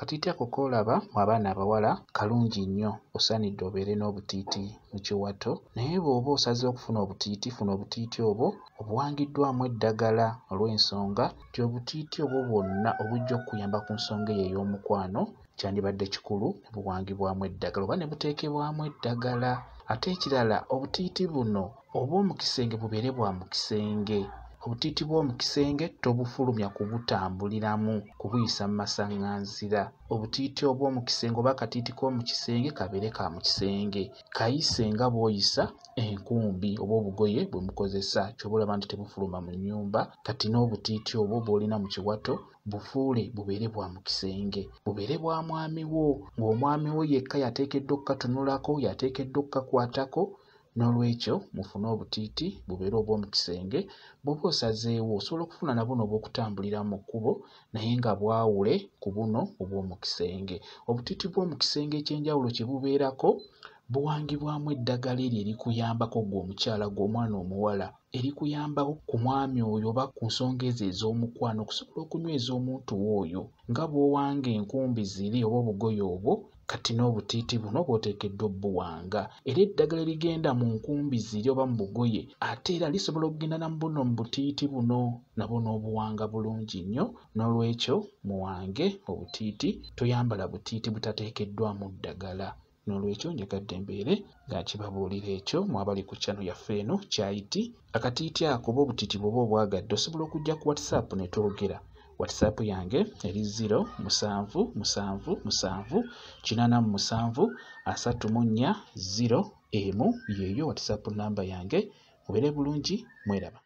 Akatiiti ako k'olaba mu abaana abawala kalungi nnyo, osaanidde obeere n'obutiiti mu kiwato, naye bw'oba osazeewo okufuna obutiiti, funa obutiiti obwo obuwangiddwamu eddagala olw'ensonga nti obutiiti obwo bwonna obujja okkuyamba ku nsonga eyo ey'omukwano kyandibadde kikulu ne buwangibwamu eddagala oba ne buteekebwamu eddagala. Ate ekirala obutiiti buno obw'omu kisenge bubeere bwa mu kisenge. Obutiiti bw'omu kisenge tobufulumya kubutambuliramu, kubuyisa mu masaŋŋanzira. Obutiiti obw'omu kisenge oba akatiiti k'omu kisenge kabeere ka mu kisenge, kayise nga bw'oyisa enkumbi oba obugoye bwe mukozesa, ky'oba olaba nti tebufuluma mu nnyumba. Kati n'obutiiti obwo bw'olina mu kiwato bufuule bubeere bwa mu kisenge, bubeere bwa mwami wo, ng'omwami wo yekka y'ateekeddwa okkatunulako, y'ateekeddwa okkakwatako. Noolwekyo mufune obutiiti bubeere obw'omu kisenge. Bw'oba osazeewo osobola okufuna na buno obw'okutambulira mu kkubo naye nga bwawule ku buno obw'omu kisenge. Obutiiti bw'omu kisenge eky'enjawulo kye bubeerako buwangibwamu eddagala eryo erikuyambako ggwe omukyala, ggwe omwana omuwala, erikuyambako ku mwami oyo oba ku nsonga ezo ez'omukwano okusobola okunyweza omuntu wo oyo. Nga bw'owanga enkumbi ziri oba obugoye obwo, kati n'obutiiti buno bw'oteekeddwa obbuwanga. Era eddagala erigenda mu nkumbi ziri oba mu bugoye ate era lisobola okugenda na mu buno mu butiiti buno nabwo n'obuwanga bulungi nnyo. Noolwekyo muwange obutiiti, toyambala butiiti butateekeddwamu ddagala. Noolwekyo njagadde mbeere nga nkibabuulira ekyo mmwe abali ku channel yaffe eno Kyayiti. Akatiiti ako oba obutiiti bw'oba obwagadde osobola okujja ku WhatsApp ne twogera. WhatsApp yange eri 0 7 7 7 87 34 0 1, y'eyo WhatsApp namba yange. Mubeere bulungi, mweraba.